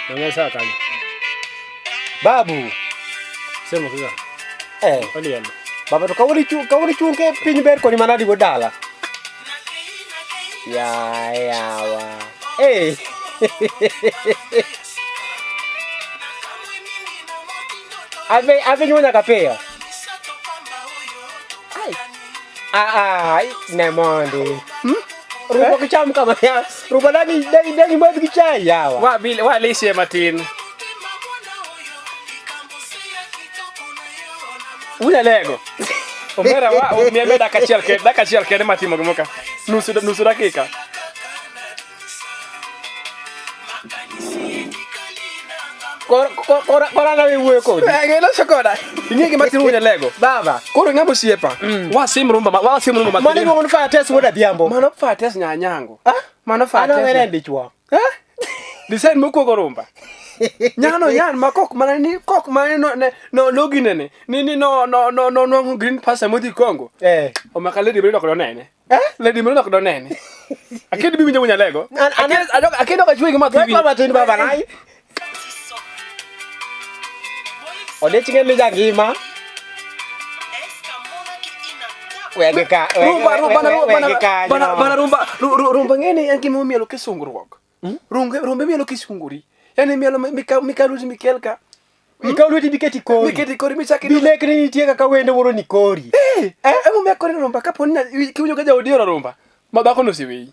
Nang'e saa kanyo. Babu. Sema kaka. Eh. Oliel. Baba to kawuono ichung' kawuono ichung' ke piny ber koni manadi wuod dala. Ya yawa. Eh. Ave ave nyuo nyaka piyo. Ai. Ah ah, ne mondi. Hmm? Rupo kicham kama ya. Rupo dagi dagi dagi madh gi chai yawa. Wa bil wa lisie matin. Unyalego. Omera wa miya dakika achiel kende, dakika achiel kende matimo gimo ka. Nusu nusu dakika. Koro an awuoyo kodi. Eh, loso koda. Ing'e gima timo Unyalego. Baba. Koro ng'ama osiepa. Wasim rumba, wasim rumba matin. Mano iluongo ni fire test wuod Adhiambo. Mano fire test nyanyango. Ah? Mano fire An test. awere dichuo. Eh? Design mokwongo rumba. Nyano nyan ma kok mana ni kok mana ni no ne no no ginene ni ni no no no no no green pass modhi Congo. Eh. Omaka lady moro ok donene. Eh? Lady moro ok donene. Akedi bi winjo Unyalego. An- an- Akedi adok akedi ok achwe gi math Wek matin baba nai. Odich ng'e ni jangima. Wegi ka Rumba rumba na rumba wegi na kanyo. bana bana rumba rumba ng'eni en gima omielo kisungruok. Rumbe rumbe mielo kisunguri. Yani mielo mika mika ruzi mikel ka. Ikaw lweti biketi kori. Miketi kori michaki. Bilekni nitie kaka wende moro ni kori. Eh, emomiyo akoni rumba kapo ni kiwinjo ka jaodi oro rumba, ma dhako no oseweyi.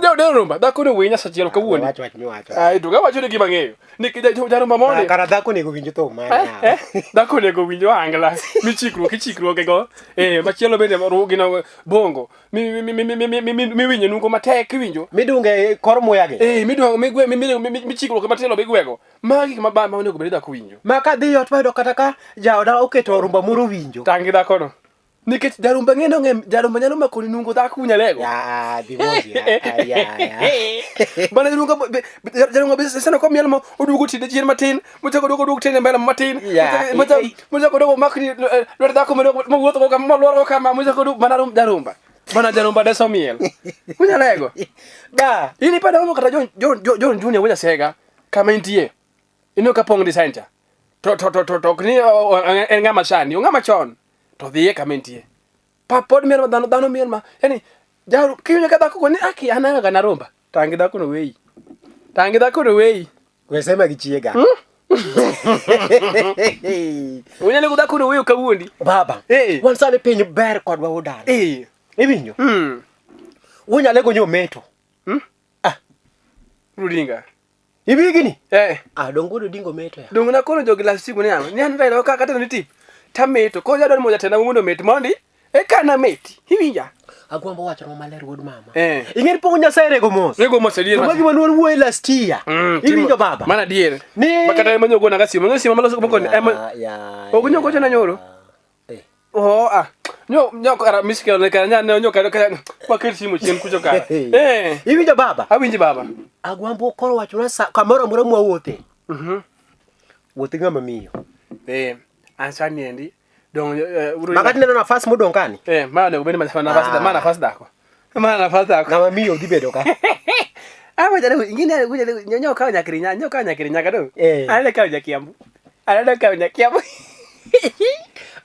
Jaodi oro rumba, dhako no oweyi nyasa achiel kawuono. Wach wach miwacho. Ai, to kawacho ni gima ang'eyo. Ni jarumba mondi. Kara dhako onego winj thum Eh, mane. eh, dhako onego winj ohangla michikruok ichikruokego. Eh, machielo bende gino bongo miwinjo nungo matek iwinjo. Midunge kor muya gi. Eh, midwang'o migwe michikruok matindo migwego. Magi gik ma ma onego bed ni dhako winjo. Ma kadhi ot mayudo kata ka jaoda oketo rumba moro winjo. Tang' gi dhakono. Nikech jarumba ng'e nong'e jarumba nyalo mako ni nungo dhako unyalego. Ya, dhi mos ya. Ya, ya. Bana jarumba jarumba be sano ko miel mo oduogo tinde chien matin, mochako oduogo oduogo tinde mbele matin. Ya, Mochako oduogo makni lwet dhako mowuotho go kama molwar go kama mochako oduogo mana rum jarumba. Bana jarumba deso miel. Unyalego. Ba. In ipanda romo kata John John John Junior wuocha Sega kama intie. Ineno ka pong design cha. To to to to to ok ni en ng'ama sani, ong'ama chon. To dhiye kama entie. Pa pod miel ma dhano dhano miel ma yani jaru kiwinjo ka dhako koni aki an ahero ga na rumba. Tang' gi dhako no weyi. Tang' gi dhako no weyi. We sema gi chiega. Unyalo go dhako no weyo kawuondi. Baba. Eh. Wan sani piny ber kodwa udala. Eh. Iwinjo? Unyalego nyo meto. Ah. Rudinga. Ibigini? Eh. Ah, dongo Odingo meto ya. Dongo na kono jogi last siku ni ang'o? Ni an Raila ka kata ni tip. Tameto. Ko jadwaro moja tena mondo met mondi. Eka na meti. Iwinja. Agwambo wacho no maler wuod mama. Eh. Ing'e ni pong Nyasaye rego mos. Rego mos adier. To magi mane wuoye last year. Iwinjo baba? Mana adier. Ni Makata ema nyogo naga simu. Ng'e simu maloso moko ni ema. Ya. Ok nyogo chona nyoro. Eh. Oh ah. Nyo nyo kara misikelo ne kara nya nyo kara kara waket simu chien kucho kara. Eh. Iwinjo baba? Awinji baba. Agwambo koro wachona sa kamoro amora mwawuothe. Wuoth gi ng'ama miyo. Eh. An sani endi dong Makati neno nafas modong' kani. Eh, ma onego bed ni ma nafas ma nafas dhako. Ma nafas dhako. Ng'ama miyo dhi bedo ka. Ah, wacha leo ingine kuja leo nyo kawo nyakirinya, nyo kawo nyakirinya kado. Eh. Anene kawo nyakiambu. Anene kawo nyakiambu.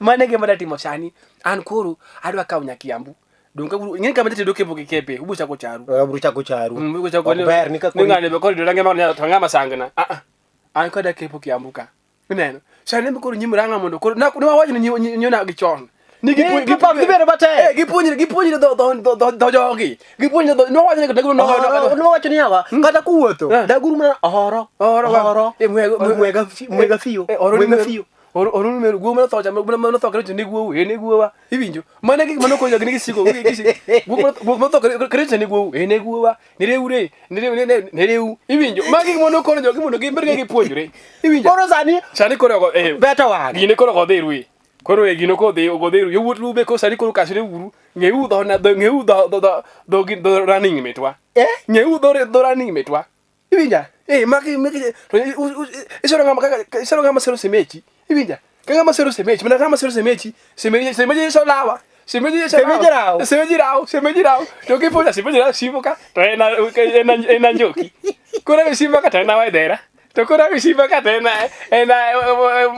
Mane gima datimo sani. An koro adwa kawo nyakiambu. Donge ing'e kama jatedo kepo gi kepe, ubo chako charu. Abro chako charu. Ubo chako Ok ber ni ka ni ng'ani be koro donge ma to ng'ama sangna. Ah ah. An koda kepo Kiambu ka. Ineno. Sani be koro nyim ranga mondo koro na ne wawacho ni nyona gi chon. Ni Ni pap dhi bedo matek. Eh, gipuonjre gipuonjre dho dho dho dho dho jogi. Gipuonjre dho ne wawacho ni dago no Oro, nowacho ni yawa kata kuwuotho Eh. daguru mana oro Oro, oro eh, mwego- mwega mwega fiyo Eh, oro ni mwega meru. fiyo Oro oro ni meru guo mano tho cha mano tho kare ni guo e ne guo wa. Iwinjo. Mano gik mano konyo gi gisiko gisiko. Guo mano tho kare ni guo e ne guo wa. Ni reu re ni reu ne reu. Iwinjo. Magi gik mano konyo jogi mondo gibed gi gipuonjre. Iwinjo. koro sani Sani koro eh beto wang'e gine koro ok odhi rui. Koro e gino kodhi ok odhi rui. Yowuot lube ko sani koro kasre uru. Ng'eu dho na dho ng'eu dho dho dho dho gi- dho running metwa. Eh? Ng'eu dho dho running metwa. Iwinja? Eh, maki maki to isoro ng'ama kaka isoro ng'ama sero semechi. Iwinja? Ka ng'ama sero semechi, mana ng'ama sero semechi, semechi semechi iso lawa. Semechi iso Semeji raw. Semeji raw, semeji raw. To kipuonja semeji raw simbo ka to en en en njoki. Koro simba ka to en waidera. To koro simba ka to en en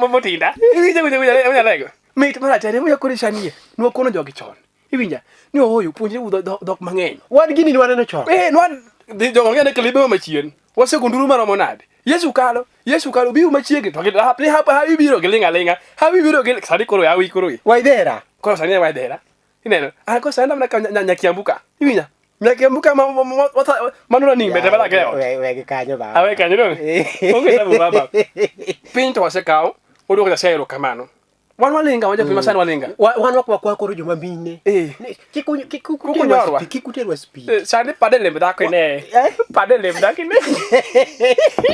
motinda. Iwinja winja winja winja lego. Mit marach ahinya moya koro sani nwakono jogi chon. Iwinja? Ni ooyo puonjre u dhok mang'eny. Wan gini nwaneno chon. Eh, nwan dhi jogo ng'e ne klibe ma machien. Wasego nduru maromo nade? Yesu kalo, Yesu kalo biu machiegni to gi hap hawi biro giling' aling'a. Hawi biro gi sani koro hawi koro. Waidhera. Koro sani waidhera. Ineno? Ah, koro sani namna ka Nyakiambu ka. Iwinja? Nyakiambu ka ma mano running mate bala ke ot. We gi kanyo baba. Awe kanyo dong. Onge tabu baba. Piny to wasekawo, wadwoko Nyasaye erokamano. Wan walinga, wan jopiny masani walinga. Wan ok wakwa koro joma mine. Eh. Kik kik uterwa kik uterwa speed. Eh, sani pade lemb dhako ine. Eh? Pade lemb dhako ine.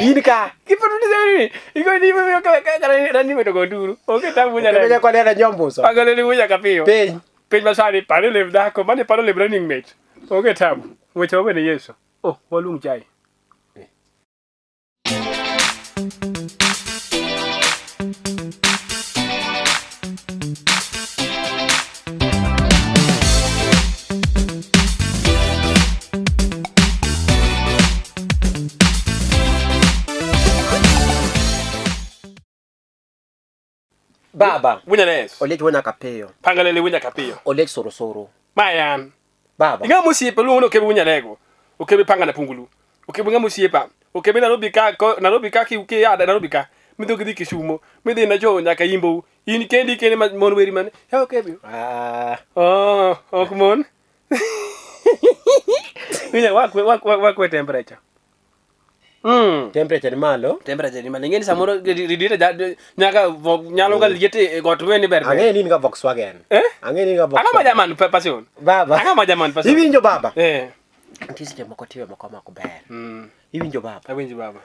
In ka. Kipotu ni iko ni mimi ka ka rani meto gonduru. Onge tabu nyala. Kenya kwa nena nyombuso. Agole ni wuya kapiyo. Piny. Piny masani pade lemb dhako, mane pade lemb running mate. Onge tabu. Weche wabene Yesu. Oh, walung chai. Baba. Wunya nes. Oliech wuon nyaka piyo. Pangalele wunya kapiyo. Oliech soro soro. Mayan. Baba. Ing'a mosiepe luongo ni okebe wunya lego. Okebe panga na pungulu. Okebe ng'a mosiepa. Okebe Nairobi ka ko Nairobi ka ki ki ya Nairobi ka. Midhi gidhi Kisumo. Midhi Nacho nyaka Imbo. In kendi kendi ma mon weri mane. Ya okebe. Ah. Oh, ok mon. Winja wakwe wakwe wakwe temperature. Temperature ni malo. Temperature ni malo. Ing'eni samoro radiator nyaka nyalo ga liet e got weni ber. Ang'e ni in ga Volkswagen. Eh? Ang'e ni in ga Ang'o ma Volkswagen. jaman passion? Baba. Ang'o ma jaman passion? Iwinjo baba? Eh. Nitie seche moko timbe moko ma ok ber. Iwinjo baba? Awinji baba.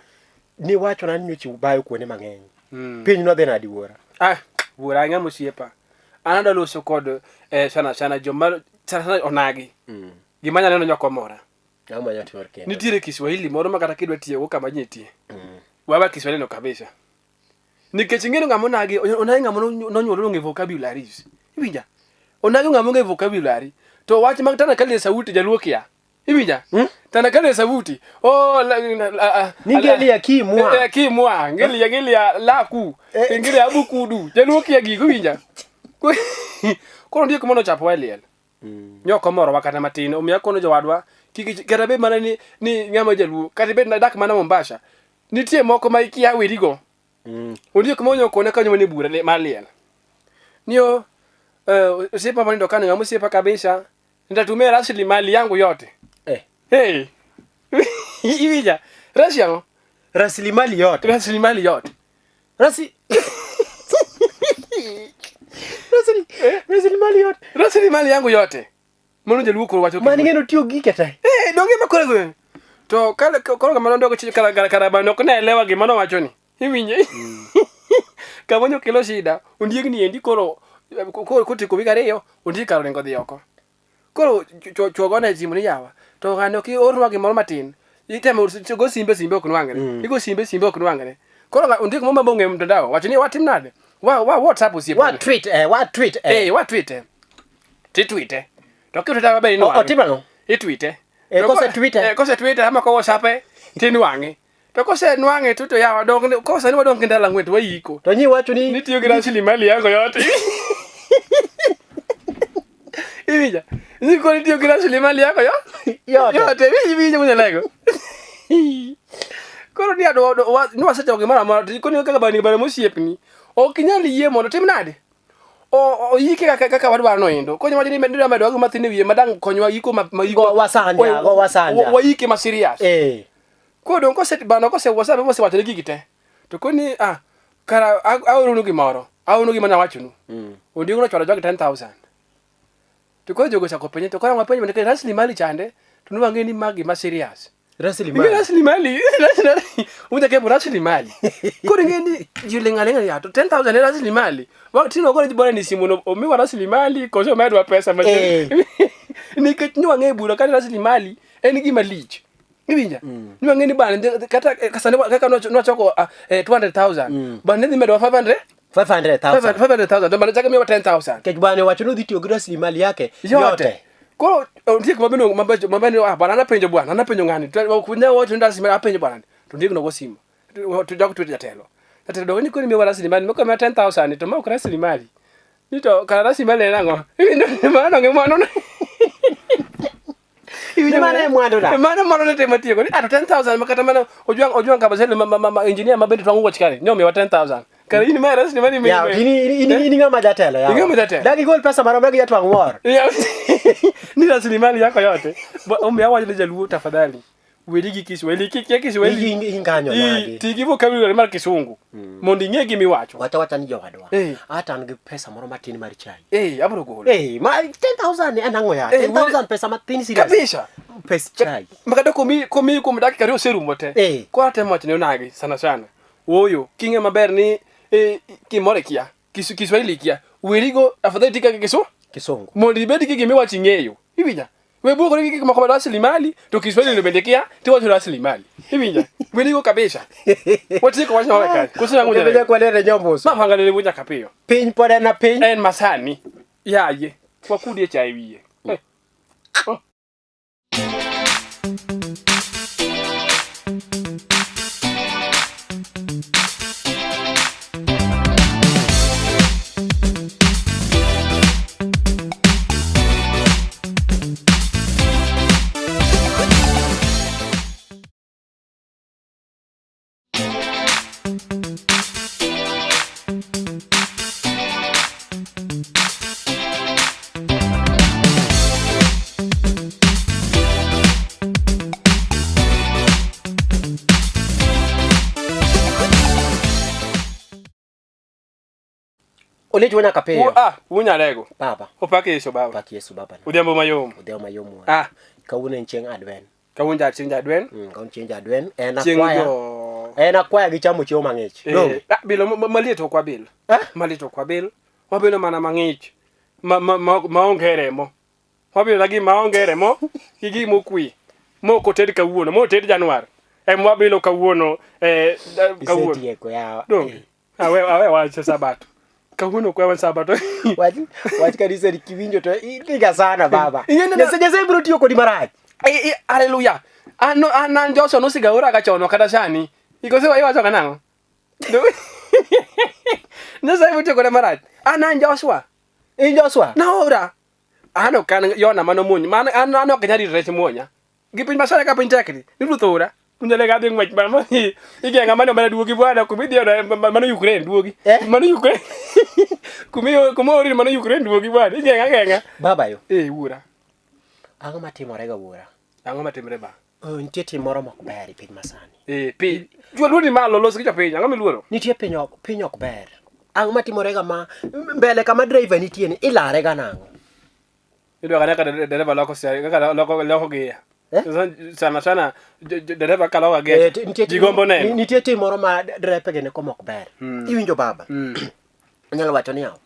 Niwachona ni nyocha ubayo kuonde mang'eny. Piny nodhi nadi wuora? Ah, wuora ang'e mosiepa. An adwa loso kod sana sana joma sana sana onagi. Gima anyalo neno nyok omora. Ang'o ma nyotimore kendo? Nitiere Kiswahili moro ma kata kidwa tiyogo kama ji nitie. Wawa Kiswahili no kabisa. Nikech ing'eyo ng'ama onagi, onagi ng'ama nonyuol onge vocabularies. Iwinja? Onagi ng'ama onge vocabulary. To wach mag Tanakali e sauti jaluo kia. Iwinja? Hmm? Tanakali e sauti. Oh, la, la, la, Ni ngeli ya kimwa. Eh, kimwa, ngeli ya ngeli ya laku, Eh. ngeli ya abukudu. Jaluo kia gigo iwinja? Koro ndiyo kuma nochapo e liel. Nyok omorowa kata matin. Omiyo akono jowadwa kik kata bed mana ni, ni ng'ama jaluo kata bed dak mana Mombasa. Nitie moko ma ikia werigo. Ondiek kuma onyo kone kanyo mane bura mar liel. Niyo osiepa monindo kano ng'ama osiepa kabisa. Nitatumia rasilimali yangu yote. Eh. Hey. Iwinja? Rasi ang'o? Rasilimali yote. Rasilimali yote. Rasi Rasili rasilimali yote. Rasilimali yangu yote. Mano jaluo koro wacho. Mani ng'eno tiyo gike te. Eh, donge makore go. To kale koro kama nondogo chi kara kara kara bano ok naelewa gima nowacho ni. Iwinje? Kamonyo kelo shida. Ondiek ni endi koro koro kotieko wik ariyo, ondiek kar oringo dhi oko. Koro chwo gone simu ni yawa. To ng'ani ok iornwa gimoro matin. Itemo go simbe simbe ok nwang're. Igo simbe simbe ok nwang're. Koro ondiek moro ma ong'e mtandao wacho ni watim nade? Wa wa WhatsApp osiepe. Wa tweet eh, wa tweet eh. Eh, wa tweet eh. Titwite. To kitwite maber inwang'e. Otim ang'o? Itwite. Eh, To kose tweet eh. Eh, kose tweet ama ko WhatsApp eh, tinwang'e. To kose nwang'e to to yawa dong kose ni wadong' gi ndalo ang'wen to wayiko. To nyi wacho ni Nitiyo gi rasilimali yako yote. Iwinja? Ni koro itiyo gi rasilimali yako yo? Yote. Yote. Iwinja iwinja mwenye Koro ni ado ni wasechako gimoro amora to koni kaka bani bani mosiepni. Ok inyal yie mondo tim nade? Oyike kaka kaka wadwaro no endo. Konyo wacho ni medo medo gi mathin e wiye madang konywa yiko ma ma yiko. Go wasanja, go wasanja. Wayike ma serious. Eh. Koro dong kose bano kose WhatsApp mose wacho ne gigi te. To koni ah kara aoronu gimoro. Aoronu gima nawachonu. Ondiek nochwalo jogi 10,000. To koro jogo ochako penje to koro wapenjo nikech rasilimali chande to nwang'e ni ma gima serious. Rasilimali. Rasilimali. Unja kepo rasilimali. Koro ing'e ni ji ling' aling'a ya to 10,000 en rasilimali. Wa tino koro ji bora ni simu no omiwa rasilimali koso omedwa pesa matin. Eh. Nikech ni wang'e bura kata rasilimali en gima lich. Iwinja? Ni wang'e ni bana kata sani kaka nwachoko 200,000. Bana ne dhi medowa 500 500,000. 500,000 to bana chako miyowa 10,000. Nikech bwana wacho ni odhi tiyo gi rasilimali yake Yote. yote. Koro nitie kuma bende mabecho mabende ah bwana anapenjo bwana anapenjo ng'ani to ok ne wacho ni rasilimali apenjo bwana to ndiek nogo simu to jogo tweto jatelo jatelo donge ni koro imiyowa rasilimali moko miya 10000 to ma ok rasilimali ni to kara rasilimali en ang'o iwinjo mano gi mano Ni mano e mwanduna. mano mano ne tema tieko ni ah to 10000 ma kata mana ojwang ojwang kabasele ma, ma, ma, ma engineer ma bende twang'o wuoch kare ni omiwa 10000 kare in ma rasilimali mi Yaw, in in in ng'ama jatelo yaw. In ng'ama jatelo. Dak igol pesa maromre gi jatwang' wuor. Ya, ni rasilimali yako yote. Omiyo awacho ne jaluo tafadhali. Weri gi Kiswahili, kikia Kiswahili. Inganyo nadi. Ti gi vocabulary mar Kisungu mondo ing'e gima iwacho. Wacha wacha ni jowadwa. Eh. Ata an gi pesa moro matin mar chai. Eh, abiro golo. Eh, ma 10,000 en ang'o ya? Eh, 10,000 pesa matin serious. Kabisa. Pes chai. Makata komi komi kuom dakika ariyo oserumo te. Eh. Koro atemo wacho ne onagi sana sana. Ooyo, king'e maber ni eh, kimoro ikia. Kiswahili ikia. Werigo afadhali tika gi Kisungu. Kisungu. Mondo ibed gi gima iwacho ing'eyo. Iwinja? We buok gi gik moko ma rasilimali to Kiswahili no bende kia tiwacho rasilimali. Iwinja? Werigo kabisa. Watieko wach mawe kanyo. Koso nang'o Okebeja jaber? kwalere jombuso. Ma panga ne nyaka piyo. Piny pod en a piny. En masani. Yaye. Wakudie chai wiye. Eh. Oh. Oliech wuon Kapiyo. Ah, unyalego. Baba. Opak Yesu baba. Opak Yesu baba. Odhiambo mayom. Odhiambo mayom. Ah. Kawuono en chieng' Adwen. Kawuono ja chieng' Adwen. Kawuono chieng' Adwen. En Chieng' akwaya. jo. En akwaya gi chamo chiemo mang'ich. Eh, Donge? ah, bilo maliet ok wabil. Eh? Maliet ok wabil. Wabilo mana mang'ich. Ma ma ma maonge remo. Wabilo na gima onge remo gi gima okwi. Mok oted kawuono, moted Januar. Em wabilo kawuono eh kawuono. Isetieko yawa. Donge? Awe awe wacho sabato. Kawuono ok wawe sabato. Wach wach kanisa ni kiwinjo to iliga sana baba. Ing'e ni- Nyasaye Nyasaye biro tiyo kodi marach. Eh, eh, haleluya. An an an Joshua nosigaora ka chon kata sani. Ikose iwacho ga nang'o? Nyasaye biro tiyo koda marach. An an Joshua. In Joshua. Naora. An ok an Yona mano muony. Man an an ok nyal rito rech muonya. Gi piny masani ka piny tekni. Ni ruoth ora. Unyalo ga dhi ng'wech mano igeng'a mano mana duogi bwana kuma idhi oda mano Ukraine duogi. Eh? Mano Ukraine. Kuma kuma ori mano Ukraine duogi bwana. Igeng'a geng'a. Baba yo. Eh wuora. Ang'o matimore ga wuora? Ang'o matimre ba? Oh, nitie tim moro mok ber e piny masani. Eh pi. Joluo ni malo los gi jopiny. Ang'o miluoro? Nitie piny ok ber. Ang'o matimore ga ma mbele kama driver nitie ni ilare ga nang'o? Idwa kana kaka dereva loko kaka loko loko gia. Eh? Sana sana dereva ka loko gia. Eh, nitie Ji gombo neno. Nitie tim moro ma drepe gi neko mok ber. Iwinjo baba? Anyalo wacho ni yawa.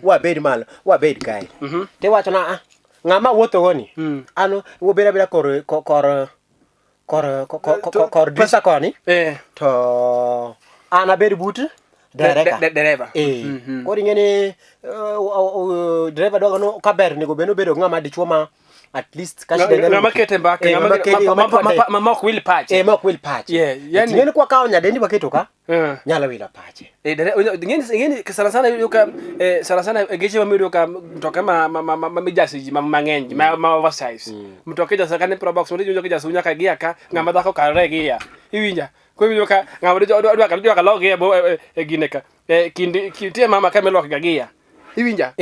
Wabed malo, wabed kae. Tiwacho na ah, ng'ama wuotho go ni. An wabed abeda kor kor kor kor kor kor dirisa koni. Eh. To an abed but dereka. Dereva. Eh. Koro ing'e ni dereva dwago no kaber onego bed ni obedo gi ng'ama dichuo ma at least ka shida nyalo Ng'ama kete mbaka, Eh, ng'ama ng'ama kete- ma ok wil pache. Eh, ma ok wil pache. Yeah, yani- Ing'e ni kwakawo nyadendi waketo ka Eh. nyalo wilo pache. Eh, ing'eni sana sana iyudo ka eh, sana sana e geche ma iyudo ka mtoka ma ma ma ma mijase ji ma mang'eny ma ma oversize. Mtoka ijase ka ni probox mondo iwinjo ka ijaso nyaka gia ka ng'ama dhako kalre gia. Iwinja? Koro iwinjo ka ng'ama dwa dwa dwa dwa lok gia bo e gine ka. Eh, kind nitie mama ka miloko ga gia. Iwinja?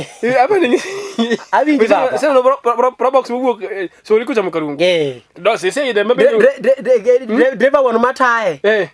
Apa ni? Awinji baba. Sasa no probox mowuok sori kochomo Karungu. Eh. Do sise ide mabedo. Driver wuon mataye. Eh.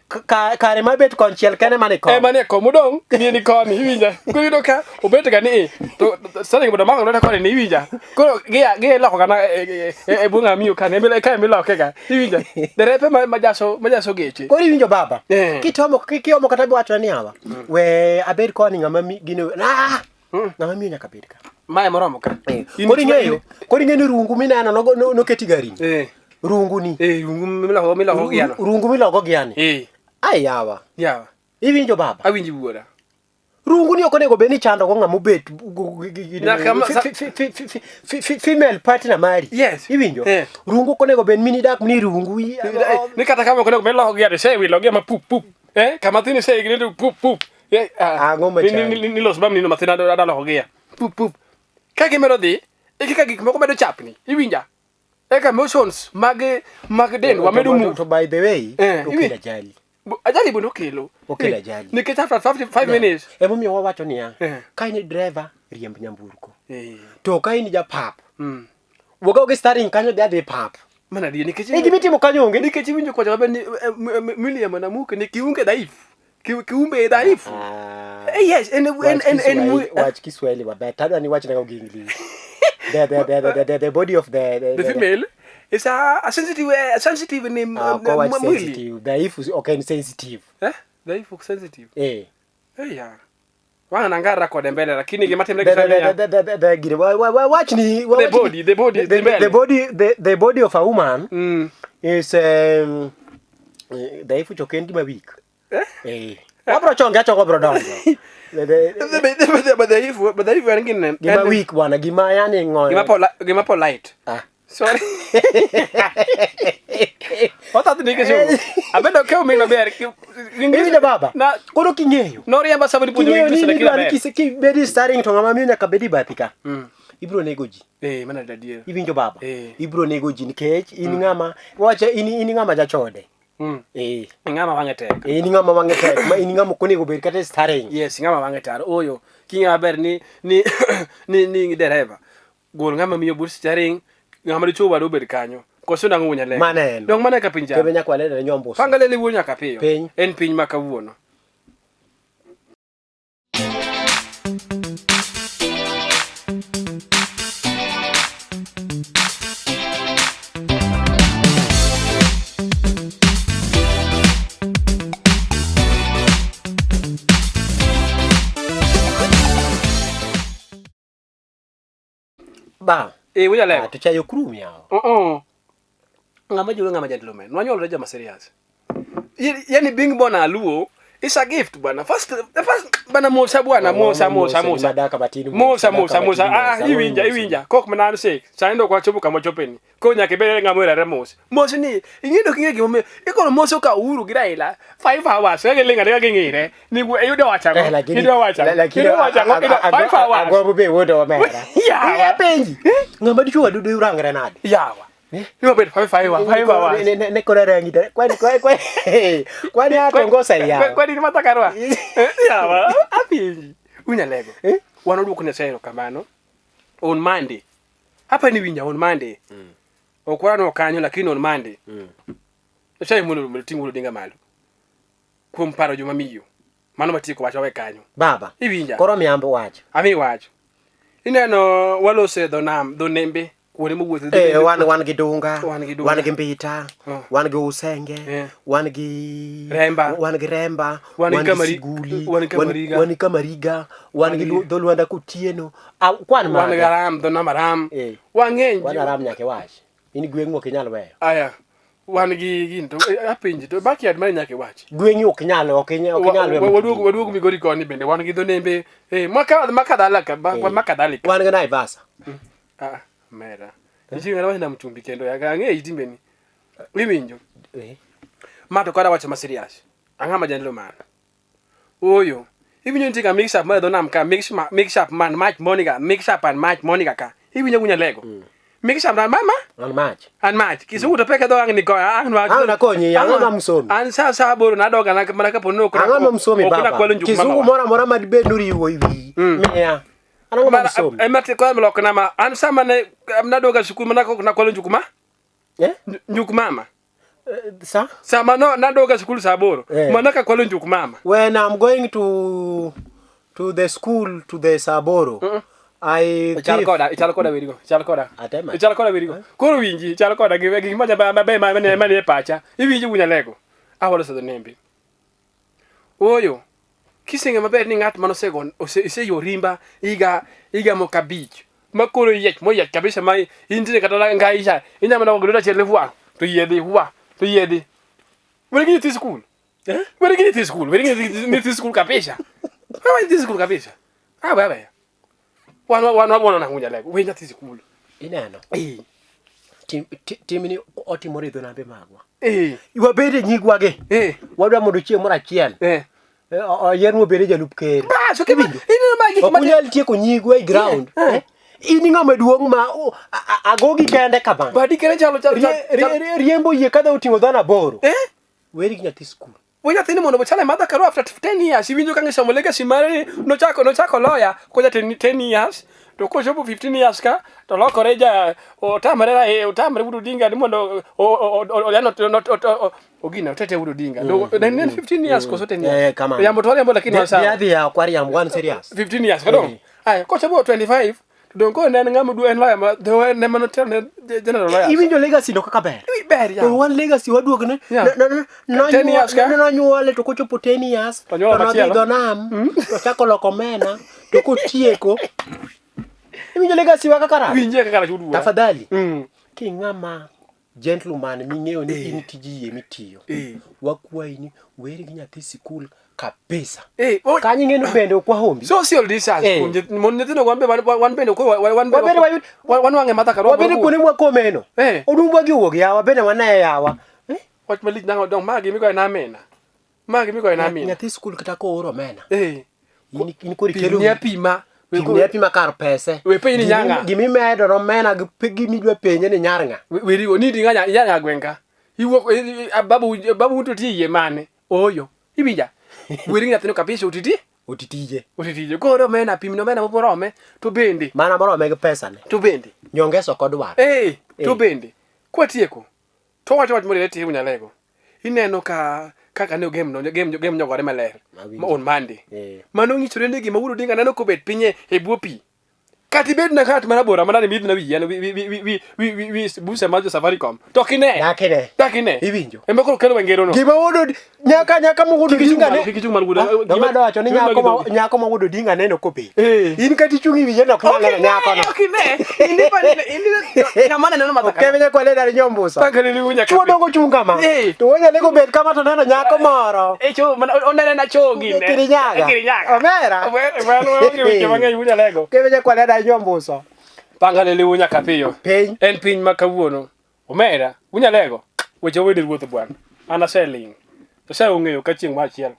Kare mabet konchiel kende mane kom. Eh mane kom modong' ni ni koni iwinja. Koro iyudo ka obet ga ni i to sani mondo omako lwete koni ni iwinja. Koro gia gia iloko kana e bwo ng'ama miyo kani ema kae miloke ga iwinja. Derepe ma jaso ma jaso geche. Koro iwinjo baba. Eh. Kitomo kiomo kata biwacho ni awa. We abed koni ng'ama mi gino. Ah! Ng'ama miyo nyaka bed ka. Mae moromo ka. Eh. In Koro ing'eyo, koro ing'eyo ni rungu mineno noketi gari. Eh. Rungu ni. Eh rungu miloko miloko gi ano. Rungu miloko gi ani. Eh. Ai yawa. Yawa. Iwinjo baba. Awinji wuora. Rungu ni ok onego bed ni ichando go ng'ama obet Nyaka ma- female partner mari. Yes. Iwinjo? Eh. Rungu ok onego bed mini dak ni rungu. Ni kata kama ok onego bed loko gi ano, isewilo gi ama pup pup. Eh, kama thin isegine to pup pup. Eh, ah, Ang'o ni- machandi? ni- ni los bam nino mathin adwa loko gi ya. Pup pup. Ka gimedo dhi, e kaka gik moko medo chapni. Iwinja? Eka emotions mag mag dendwa medo move. To by the way, Eh, okelo iwi- ajali. Ajali bende okelo. Okelo ajali. Nikech after 5 minutes. Emomiyo wawacho niya, Eh. ka in driver, riemb nyamburko. Eh. To ka in japap, Mm. wuog gi steering kanyo dhi adhi pap. Mana adier nikech E gima itimo kanyo onge. nikech iwinjo kwacho maber ni William Namuke ni kiunge dhaifu. Kiumbe dhaifu. Ah. Eh, yes, en en en en Wach Kiswahili maber. Tadwa ni wachna go gi English. The body of the female is a sensitive a sensitive ni Ah, ok owach mwili. sensitive. Dhaifu ok en sensitive. Eh? Dhaifu sensitive. Eh. Eh ya. Wana nangara kode mbele lakini gima timre gi sani ya. The gini wach ni The body, the body, the, mbele. the body the body of a woman is dhaifu to ok en gima weak. Eh? Eh. Wabro chonge achongo bro donjo. Dhaifu, dhaifu en gine. Gima weak bwana, gima yani ng'oyo. Gima gima polite. Ah. Sorry. Wathat ni kisumu. Abedo ke umi maber. Iwinjo baba? Na Koro king'eyo. noriemba sama nipuonjo King'eyo English ni lakini idwaro maber. kibedi starring to ng'ama miyo nyaka bedi bathi ka. Ibro nego ji. Eh, mana adier. Iwinjo baba? Eh. Ibro nego ji nikech in ng'ama wacha in ng'ama jachode. Eh. Ng'ama wang'e tek. In ng'ama wang'e tek ma in ng'ama ok onego bed kata e starring. Yes, ng'ama wang'e tar. Oyo, king'e maber ni ni ni ni dereva. Gol ng'ama miyo but steering, ng'ama dichuo wadu obed kanyo. Koso nang'o wunyale. Mano en. Dong mana ka piny Kebe jam. nyaka walere nyombo. Panga lele wuo nyaka piyo. Piny. En piny ma kawuono. Ba. Eh, wunyale. Ah, to chayo krum yawa. Uh-uh. Ng'ama jiwo ng'ama gentleman. Nwanyuolre joma serious. Yani being born a Luo is a gift bwana. First the first bana mosa bwana mosa mosa mosa. Madaka matin. Mosa mosa mosa. Ah, mosa, iwinja mosa. iwinja. Kok mana an sik. Sani ndo kwachopo kama chopeni. Koro nyaka ibed ng'ama oherore mos. Mos ni ing'e dok ing'e gimomiyo. Ikoro moso ka Uhuru gi Raila 5 hours. Ka giling' aling'a ging'ire. Ni iyudo wacho ang'o? Eh, lakini Iyudo wacho ang'o? lakini Iyudo wacho ang'o? Iyudo 5 hours. Agombo be wuod omera. Yawa. Apenji. Ng'ama dichuo wadu urangre nade? Yawa. Iwa bet 5 hours. 5 hours. Ne kora rangi dare. Kwani kwani kwani kwani atongosa yawa. Kwani ni matakarwa? Yawa, apenji. Unyalego. Eh? Wan oduoko Nyasaye erokamano. On Monday. Hapa ni winja on Monday. Ok waneno kanyo lakini on Monday. Nyasaye mondo oting' Wuod Odinga malo. Kuom paro joma miyo. Mano matieko wacho wawe kanyo. Baba. Iwinja. Koro miambo wacho. Ami wacho. Ineno walose e dho nam, dho nembe, kuonde mowuothe. dho Eh, nembe. wan gi dunga, Wan gi dunga. wan gi mbita, Oh. wan gi usenge, Eh. wan gi Remba. wan gi remba, Wan gi siguli, wan gi kamariga. wan gi kamariga, wan gi Wan gi- dho Lwanda Kotieno. Ah, kwan Wan mage. gi aram, dho nam aram. Eh. Wang'eny. Wan aram nyaka iwach. In gweng'u ok inyal weyo. Aya. Wan gi gin to apenji to backyard mane nyaka iwach. Gweng'u ok inyal ok inyal ok inyal weyo. Waduog waduog Migori koni bende wan gi dho nembe. Eh, maka makadhalika, makadhalika. Wan gi Naivasha. Ah, mera. Nitie ng'ama wacho nam chumbi kendo ya ang'eyi timbeni. Iwinjo. Eh. Ma to kada wacho ma serious. Ang'ama ma jandelo man. Oyo. Iwinjo nitie ka mix up mar dho nam ka mix ma, mix up man match Monica, mix up and match Monica ka. Iwinjo gunya lego. Mix up man ma An mach. an match. Kisugu to peke dho ang' ni ko ang' no. Ang' nakonyi, ang'o ma msomi? An sa sa aboro nadoga na mana kapo ni ok Ang'o ma msomi ok baba? nakwalo njugu Kizungu mamawa. moro amora madibed ni oriwo e wiyi. Miya. An ang'o ma gisomi? Ema ti kwa mlok na ma an sama ne nadoga sikul mana kok nakwalo njuku ma Eh? njuk mama. Sa? Sama no nadoga sikul saa aboro Eh. mana ka kwalo njuk mama. When I'm going to the school to the Saboro, I Ichal thief. koda, ichal koda werigo, ichal koda. Atema. Ichal koda werigo. Koro winji, ichal koda gi gik ma jaba maber ma mane mane e pacha. Iwinjo wunyalego. Awalo sadho nembe. Ooyo. Kiseng'e maber ni ng'at manosego oseyo rimba higa higa moko abich. Ma koro yiech moyiech kabisa ma intie kata ngai cha. Inyalo mana godo achiel huwa to yie dhi huwa to yie dhi. Weri gi nyithi skul. Eh? Weri gi nyithi skul, weri gi nyithi skul kabisa. Wewe nyithi skul kabisa. Ah wewe. Wan wan wabuono nang'o nyalego. We nyathi skul. Ineno. Eh. Timni otimore e dho nambe magwa. Eh. Wabede nyigwa gi. Eh. Wadwa mondo chieng' moro achiel. Eh. Oyier mobede jalup ker. Bas, ok ineno ma gik Ok unyal tieko nyigwa e ground. Eh. Eh? In ng'ama duong' ma agogi kende kama. Badi kende chalo chalo. Riembo yie kadha oting'o dhano aboro. Eh? Weri gi nyathi skul. We nyathini mondo ochal e Martha Karua after 10 years. Iwinjo ka ngisomo legacy mare ni nochako nochako lawyer koja 10 years to kochopo 15 years ka to lokore ja otamre ra otamre Wuod Odinga ni mondo yani ogina otete Wuod Odinga. Ne en 15 years koso 10 years. Eh, kamano. Yambo to wariambo lakini Dhi sawa. adhi yawa kwa riambo wan serious. 15 years kadong. Aya kochopo 25 to dong koro ne en ng'ama duong' en lawyer ma the ne mano telo ne general lawyer. Iwinjo legacy no kaka ber. Ber ya. To wan legacy waduogne. Yeah. 10 years ka? Nonyuole to kochopo 10 years To nyuolo to nodhi machielo. dho nam to chako loko omena to kotieko. Iwinjo legacy wa kaka rach. Winje kaka rach wuod. Tafadhali. King'ama Gentleman ming'eyo ni in tiji yie mitiyo. Eh. Wakwayi ni weri gi nyathi sikul kabisa. Eh, oh, Kanyo ing'e ni bende ok wahombi. Social distance. Eh. Mon nyithindo wan be wan bende ko wan Wabende wayud- wan wang'e Martha Karua. Wabende kuonde mwakomeno. Eh. Odumbwa gi owuok yawa bende wane yawa. Eh? Wach malich nang'o dong magi migoyo na amina. Magi migoyo na amina. Nyathi sikul kata kooro omena. Eh. In koro ikelo Pimni apima. Pimni apima kar pese. We penj ni nyang'a. Gimimedo nomena gi gimidwa penje ni nyar ng'a. Werigo ni dinga nyanya gweng' ka. Iwuok babu babu to tie yie mane? Ooyo. Iwinja? Weri nyathino kabisa otiti? Otitije. Otitije. Koro omena pimni omena moporome to bende. Mana morome gi pesane. To bende. Nyongeso ok odwar. Eh, to bende. Kwatieko. To wacho wach morire tir Nyalego. Ineno ka kaka ne game no game game nyogore maler Awinjo. on Monday. Eh. Mano nyisore ni gima Wuod Odinga neno kobet piny e bwo pi. Kata ibed na ng'at marabora manade midhi na wi yien wi wi wi wi wi wi wi busa mar jo Safaricom. To ok ine. Dak ine. Dak ine. Iwinjo. Ema koro kelo ngero no. Gima Wuod Od- nyaka nyaka ma Wuod Kik ichung Odinga malo, ne kik ichung malo Wuod Ah, gima- Dong' wacho ni gima nyako ma dhogi. nyako ma Wuod Odinga neno kobet. Eh. In kata ichung' e wiye no ok nyal neno nyako no. Ok ine. Ine ine ng'ama neno Martha Karua. Kevin kwale dar nyombuso. Paka ni wunya Chuo dongo chung kama. Eh. To wanyalo kobet kama to neno nyako moro. Eh cho mana onene na chogi ne. Kirinyaga. Kirinyaga. Omera. Omera, mano onge weche mang'eny wunya lego. Kevin kwale dar nyombuso. Panga lele wunya kapiyo. Piny. En piny ma kawuono. Omera, wunya lego. Weche wede ruoth bwana. An aseling'. To se ong'eyo ka chieng' mar achiel.